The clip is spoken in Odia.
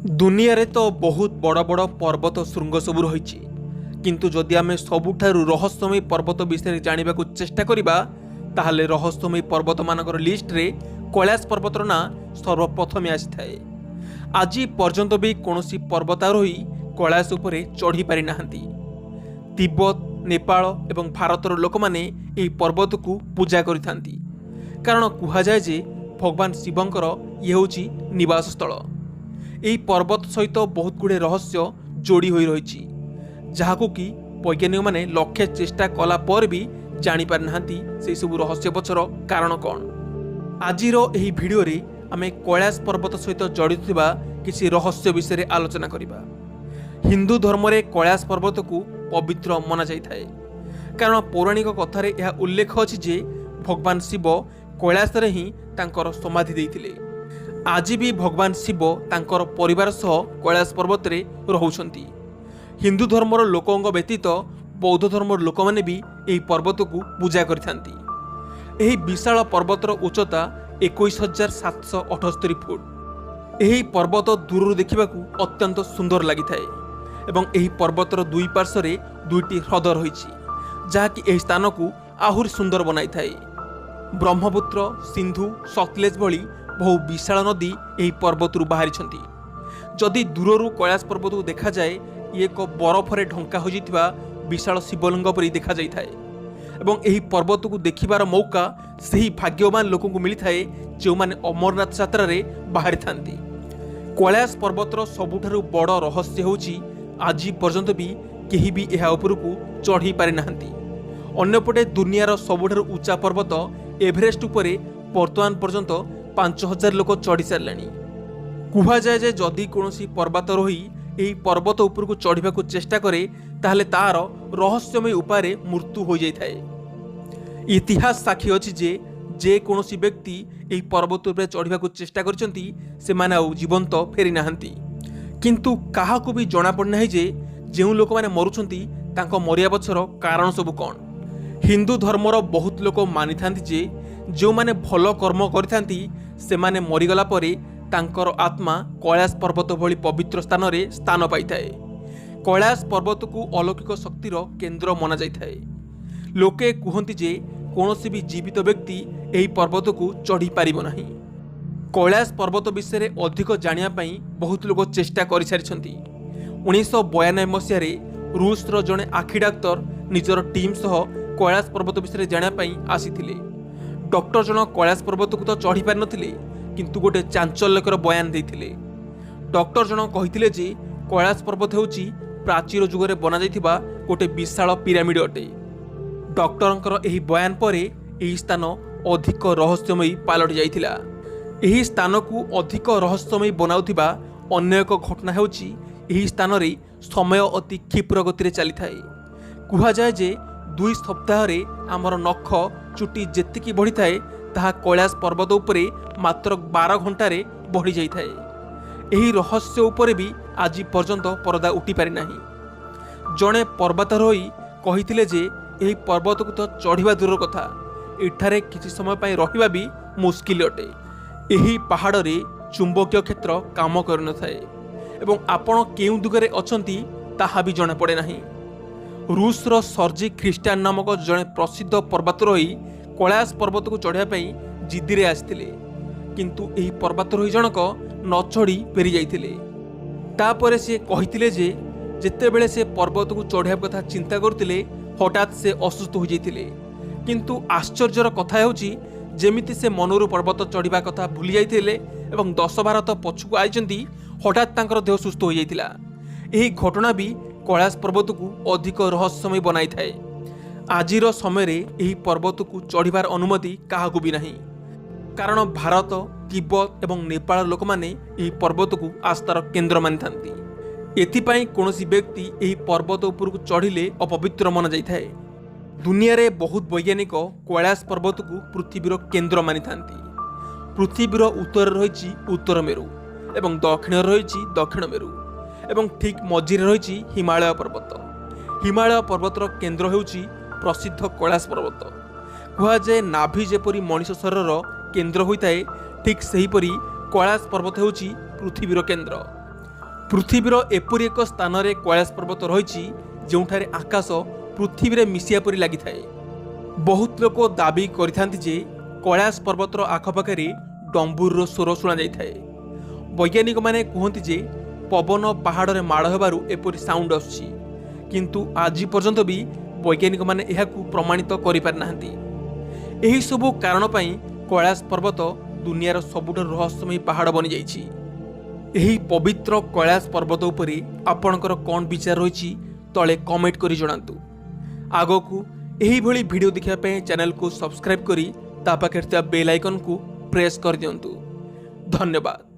ଦୁନିଆରେ ତ ବହୁତ ବଡ଼ ବଡ଼ ପର୍ବତ ଶୃଙ୍ଗ ସବୁ ରହିଛି, କିନ୍ତୁ ଯଦି ଆମେ ସବୁଠାରୁ ରହସ୍ୟମୟୀ ପର୍ବତ ବିଷୟରେ ଜାଣିବାକୁ ଚେଷ୍ଟା କରିବା, ତାହେଲେ ରହସ୍ୟମୟୀ ପର୍ବତମାନଙ୍କର ଲିଷ୍ଟରେ କୈଳାସ ପର୍ବତର ନାଁ ସର୍ବପ୍ରଥମେ ଆସିଥାଏ। ଆଜି ପର୍ଯ୍ୟନ୍ତ ବି କୌଣସି ପର୍ବତାରୋହୀ କୈଳାସ ଉପରେ ଚଢ଼ି ପାରିନାହାନ୍ତି। ତିବ୍ବତ, ନେପାଳ ଏବଂ ଭାରତର ଲୋକମାନେ ଏହି ପର୍ବତକୁ ପୂଜା କରିଥାନ୍ତି, କାରଣ କୁହାଯାଏ ଯେ ଭଗବାନ ଶିବଙ୍କର ଇଏ ହେଉଛି ନିବାସ ସ୍ଥଳ। ଏହି ପର୍ବତ ସହିତ ବହୁତ ଗୁଡ଼ିଏ ରହସ୍ୟ ଯୋଡ଼ି ହୋଇ ରହିଛି, ଯାହାକୁ କି ବୈଜ୍ଞାନିକମାନେ ଲକ୍ଷେ ଚେଷ୍ଟା କଲା ପରେ ବି ଜାଣିପାରିନାହାନ୍ତି ସେହିସବୁ ରହସ୍ୟ ପଛର କାରଣ କ'ଣ। ଆଜିର ଏହି ଭିଡ଼ିଓରେ ଆମେ କୈଳାସ ପର୍ବତ ସହିତ ଜଡ଼ିତ ଥିବା କିଛି ରହସ୍ୟ ବିଷୟରେ ଆଲୋଚନା କରିବା। ହିନ୍ଦୁ ଧର୍ମରେ କୈଳାସ ପର୍ବତକୁ ପବିତ୍ର ମନାଯାଇଥାଏ, କାରଣ ପୌରାଣିକ କଥାରେ ଏହା ଉଲ୍ଲେଖ ଅଛି ଯେ ଭଗବାନ ଶିବ କୈଳାସରେ ହିଁ ତାଙ୍କର ସମାଧି ଦେଇଥିଲେ। ଆଜି ବି ଭଗବାନ ଶିବ ତାଙ୍କର ପରିବାର ସହ କୈଳାସ ପର୍ବତରେ ରହୁଛନ୍ତି। ହିନ୍ଦୁ ଧର୍ମର ଲୋକଙ୍କ ବ୍ୟତୀତ ବୌଦ୍ଧ ଧର୍ମର ଲୋକମାନେ ବି ଏହି ପର୍ବତକୁ ପୂଜା କରିଥାନ୍ତି। ଏହି ବିଶାଳ ପର୍ବତର ଉଚ୍ଚତା 21,778 ଫୁଟ। ଏହି ପର୍ବତ ଦୂରରୁ ଦେଖିବାକୁ ଅତ୍ୟନ୍ତ ସୁନ୍ଦର ଲାଗିଥାଏ ଏବଂ ଏହି ପର୍ବତର ଦୁଇ ପାର୍ଶ୍ୱରେ ଦୁଇଟି ହ୍ରଦ ରହିଛି, ଯାହାକି ଏହି ସ୍ଥାନକୁ ଆହୁରି ସୁନ୍ଦର ବନାଇଥାଏ। ବ୍ରହ୍ମପୁତ୍ର, ସିନ୍ଧୁ, ସତଲେଜ ଭଳି ବହୁ ବିଶାଳ ନଦୀ ଏହି ପର୍ବତରୁ ବାହାରିଛନ୍ତି। ଯଦି ଦୂରରୁ କୈଳାସ ପର୍ବତକୁ ଦେଖାଯାଏ, ଇଏ ଏକ ବରଫରେ ଢଙ୍କା ହୋଇଯାଇଥିବା ବିଶାଳ ଶିବଲିଙ୍ଗ ପରି ଦେଖାଯାଇଥାଏ ଏବଂ ଏହି ପର୍ବତକୁ ଦେଖିବାର ମୌକା ସେହି ଭାଗ୍ୟବାନ ଲୋକଙ୍କୁ ମିଳିଥାଏ, ଯେଉଁମାନେ ଅମରନାଥ ଯାତ୍ରାରେ ବାହାରିଥାନ୍ତି। କୈଳାସ ପର୍ବତର ସବୁଠାରୁ ବଡ଼ ରହସ୍ୟ ହେଉଛି, ଆଜି ପର୍ଯ୍ୟନ୍ତ ବି କେହି ବି ଏହା ଉପରକୁ ଚଢ଼ି ପାରିନାହାନ୍ତି। ଅନ୍ୟପଟେ ଦୁନିଆର ସବୁଠାରୁ ଉଚ୍ଚା ପର୍ବତ ଏଭରେଷ୍ଟ ଉପରେ ବର୍ତ୍ତମାନ ପର୍ଯ୍ୟନ୍ତ 5000 ଲୋକ ଚଢ଼ି ସାରିଲେଣି। କୁହାଯାଏ ଯେ ଯଦି କୌଣସି ପର୍ବତାରୋହୀ ଏହି ପର୍ବତ ଉପରକୁ ଚଢ଼ିବାକୁ ଚେଷ୍ଟା କରେ, ତାହେଲେ ତାର ରହସ୍ୟମୟ ଉପାୟରେ ମୃତ୍ୟୁ ହୋଇଯାଇଥାଏ। ଇତିହାସ ସାକ୍ଷୀ ଅଛି ଯେ ଯେକୌଣସି ବ୍ୟକ୍ତି ଏହି ପର୍ବତ ଉପରେ ଚଢ଼ିବାକୁ ଚେଷ୍ଟା କରିଛନ୍ତି, ସେମାନେ ଆଉ ଜୀବନ୍ତ ଫେରି ନାହାନ୍ତି। କିନ୍ତୁ କାହାକୁ ବି ଜଣାପଡ଼ିନାହିଁ ଯେ ଯେଉଁ ଲୋକମାନେ ମରୁଛନ୍ତି, ତାଙ୍କ ମରିବା ପଛର କାରଣ ସବୁ କ'ଣ। ହିନ୍ଦୁ ଧର୍ମର ବହୁତ ଲୋକ ମାନିଥାନ୍ତି ଯେ ଯେଉଁମାନେ ଭଲ କର୍ମ କରିଥାନ୍ତି, ସେମାନେ ମରିଗଲା ପରେ ତାଙ୍କର ଆତ୍ମା କୈଳାସ ପର୍ବତ ଭଳି ପବିତ୍ର ସ୍ଥାନରେ ସ୍ଥାନ ପାଇଥାଏ। କୈଳାସ ପର୍ବତକୁ ଅଲୌକିକ ଶକ୍ତିର କେନ୍ଦ୍ର ମନାଯାଇଥାଏ। ଲୋକେ କୁହନ୍ତି ଯେ କୌଣସି ବି ଜୀବିତ ବ୍ୟକ୍ତି ଏହି ପର୍ବତକୁ ଚଢ଼ି ପାରିବ ନାହିଁ। କୈଳାସ ପର୍ବତ ବିଷୟରେ ଅଧିକ ଜାଣିବା ପାଇଁ ବହୁତ ଲୋକ ଚେଷ୍ଟା କରିସାରିଛନ୍ତି। 1992 ମସିହାରେ ରୁଷର ଜଣେ ଆଖି ଡାକ୍ତର ନିଜର ଟିମ୍ ସହ କୈଳାସ ପର୍ବତ ବିଷୟରେ ଜାଣିବା ପାଇଁ ଆସିଥିଲେ। ଡକ୍ଟର ଜଣ କୈଳାସ ପର୍ବତକୁ ତ ଚଢ଼ି ପାରିନଥିଲେ, କିନ୍ତୁ ଗୋଟେ ଚାଞ୍ଚଲ୍ୟକର ବୟାନ ଦେଇଥିଲେ। ଡକ୍ଟର ଜଣ କହିଥିଲେ ଯେ କୈଳାସ ପର୍ବତ ହେଉଛି ପ୍ରାଚୀନ ଯୁଗରେ ବନାଯାଇଥିବା ଗୋଟେ ବିଶାଳ ପିରାମିଡ଼ ଅଟେ। ଡକ୍ଟରଙ୍କର ଏହି ବୟାନ ପରେ ଏହି ସ୍ଥାନ ଅଧିକ ରହସ୍ୟମୟୀ ପାଲଟି ଯାଇଥିଲା। ଏହି ସ୍ଥାନକୁ ଅଧିକ ରହସ୍ୟମୟୀ ବନାଉଥିବା ଅନ୍ୟ ଏକ ଘଟଣା ହେଉଛି, ଏହି ସ୍ଥାନରେ ସମୟ ଅତି କ୍ଷିପ୍ର ଗତିରେ ଚାଲିଥାଏ। କୁହାଯାଏ ଯେ 2 ସପ୍ତାହରେ ଆମର ନଖ ଚୁଟି ଯେତିକି ବଢ଼ିଥାଏ, ତାହା କୈଳାସ ପର୍ବତ ଉପରେ ମାତ୍ର 12 ଘଣ୍ଟାରେ ବଢ଼ିଯାଇଥାଏ। ଏହି ରହସ୍ୟ ଉପରେ ବି ଆଜି ପର୍ଯ୍ୟନ୍ତ ପରଦା ଉଠିପାରିନାହିଁ। ଜଣେ ପର୍ବତାରୋହୀ କହିଥିଲେ ଯେ ଏହି ପର୍ବତକୁ ତ ଚଢ଼ିବା ଦୂରର କଥା, ଏଠାରେ କିଛି ସମୟ ପାଇଁ ରହିବା ବି ମୁସ୍କିଲ ଅଟେ। ଏହି ପାହାଡ଼ରେ ଚୁମ୍ବକୀୟ କ୍ଷେତ୍ର କାମ କରିନଥାଏ ଏବଂ ଆପଣ କେଉଁ ଦିଗରେ ଅଛନ୍ତି, ତାହା ବି ଜଣାପଡ଼େ ନାହିଁ। ରୁଷର ସର୍ଜି ଖ୍ରୀଷ୍ଟିଆନ ନାମକ ଜଣେ ପ୍ରସିଦ୍ଧ ପର୍ବତାରୋହୀ କୈଳାସ ପର୍ବତକୁ ଚଢ଼ିବା ପାଇଁ ଜିଦ୍ଦିରେ ଆସିଥିଲେ, କିନ୍ତୁ ଏହି ପର୍ବତାରୋହୀ ଜଣକ ନ ଚଢ଼ି ଫେରି ଯାଇଥିଲେ। ତାପରେ ସେ କହିଥିଲେ ଯେ ଯେତେବେଳେ ସେ ପର୍ବତକୁ ଚଢ଼ିବା କଥା ଚିନ୍ତା କରୁଥିଲେ, ହଠାତ୍ ସେ ଅସୁସ୍ଥ ହୋଇଯାଇଥିଲେ। କିନ୍ତୁ ଆଶ୍ଚର୍ଯ୍ୟର କଥା ହେଉଛି, ଯେମିତି ସେ ମନରୁ ପର୍ବତ ଚଢ଼ିବା କଥା ଭୁଲି ଯାଇଥିଲେ ଏବଂ 10-12 ହାତ ପଛକୁ ଆଇଛନ୍ତି, ହଠାତ୍ ତାଙ୍କର ଦେହ ସୁସ୍ଥ ହୋଇଯାଇଥିଲା। ଏହି ଘଟଣା ବି କୈଳାସ ପର୍ବତକୁ ଅଧିକ ରହସ୍ୟମୟ ବନାଇଥାଏ। ଆଜିର ସମୟରେ ଏହି ପର୍ବତକୁ ଚଢ଼ିବାର ଅନୁମତି କାହାକୁ ବି ନାହିଁ, କାରଣ ଭାରତ, ତିବ୍ବତ ଏବଂ ନେପାଳର ଲୋକମାନେ ଏହି ପର୍ବତକୁ ଆସ୍ଥାର କେନ୍ଦ୍ର ମାନିଥାନ୍ତି। ଏଥିପାଇଁ କୌଣସି ବ୍ୟକ୍ତି ଏହି ପର୍ବତ ଉପରକୁ ଚଢ଼ିଲେ ଅପବିତ୍ର ମନାଯାଇଥାଏ। ଦୁନିଆରେ ବହୁତ ବୈଜ୍ଞାନିକ କୈଳାସ ପର୍ବତକୁ ପୃଥିବୀର କେନ୍ଦ୍ର ମାନିଥାନ୍ତି। ପୃଥିବୀର ଉତ୍ତରରେ ରହିଛି ଉତ୍ତର ମେରୁ ଏବଂ ଦକ୍ଷିଣରେ ରହିଛି ଦକ୍ଷିଣ ମେରୁ ଏବଂ ଠିକ୍ ମଝିରେ ରହିଛି ହିମାଳୟ ପର୍ବତ। ହିମାଳୟ ପର୍ବତର କେନ୍ଦ୍ର ହେଉଛି ପ୍ରସିଦ୍ଧ କୈଳାସ ପର୍ବତ। କୁହାଯାଏ, ନାଭି ଯେପରି ମଣିଷ ଶରୀରର କେନ୍ଦ୍ର ହୋଇଥାଏ, ଠିକ୍ ସେହିପରି କୈଳାସ ପର୍ବତ ହେଉଛି ପୃଥିବୀର କେନ୍ଦ୍ର। ପୃଥିବୀର ଏପରି ଏକ ସ୍ଥାନରେ କୈଳାସ ପର୍ବତ ରହିଛି, ଯେଉଁଠାରେ ଆକାଶ ପୃଥିବୀରେ ମିଶିବା ପରି ଲାଗିଥାଏ। ବହୁତ ଲୋକ ଦାବି କରିଥାନ୍ତି ଯେ କୈଳାସ ପର୍ବତର ଆଖପାଖରେ ଡମ୍ବୁରର ସ୍ୱର ଶୁଣାଯାଇଥାଏ। ବୈଜ୍ଞାନିକମାନେ କୁହନ୍ତି ଯେ ପବନ ପାହାଡ଼ରେ ମାଡ଼ ହେବାରୁ ଏପରି ସାଉଣ୍ଡ ଆସୁଛି, କିନ୍ତୁ ଆଜି ପର୍ଯ୍ୟନ୍ତ ବି ବୈଜ୍ଞାନିକମାନେ ଏହାକୁ ପ୍ରମାଣିତ କରିପାରିନାହାନ୍ତି। ଏହିସବୁ କାରଣ ପାଇଁ କୈଳାସ ପର୍ବତ ଦୁନିଆର ସବୁଠାରୁ ରହସ୍ୟମୟୀ ପାହାଡ଼ ବନିଯାଇଛି। ଏହି ପବିତ୍ର କୈଳାସ ପର୍ବତ ଉପରେ ଆପଣଙ୍କର କ'ଣ ବିଚାର ରହିଛି, ତଳେ କମେଣ୍ଟ କରି ଜଣାନ୍ତୁ। ଆଗକୁ ଏହିଭଳି ଭିଡ଼ିଓ ଦେଖିବା ପାଇଁ ଚ୍ୟାନେଲକୁ ସବସ୍କ୍ରାଇବ୍ କରି ତା ପାଖରେ ଥିବା ବେଲ୍ ଆଇକନ୍କୁ ପ୍ରେସ୍ କରିଦିଅନ୍ତୁ। ଧନ୍ୟବାଦ।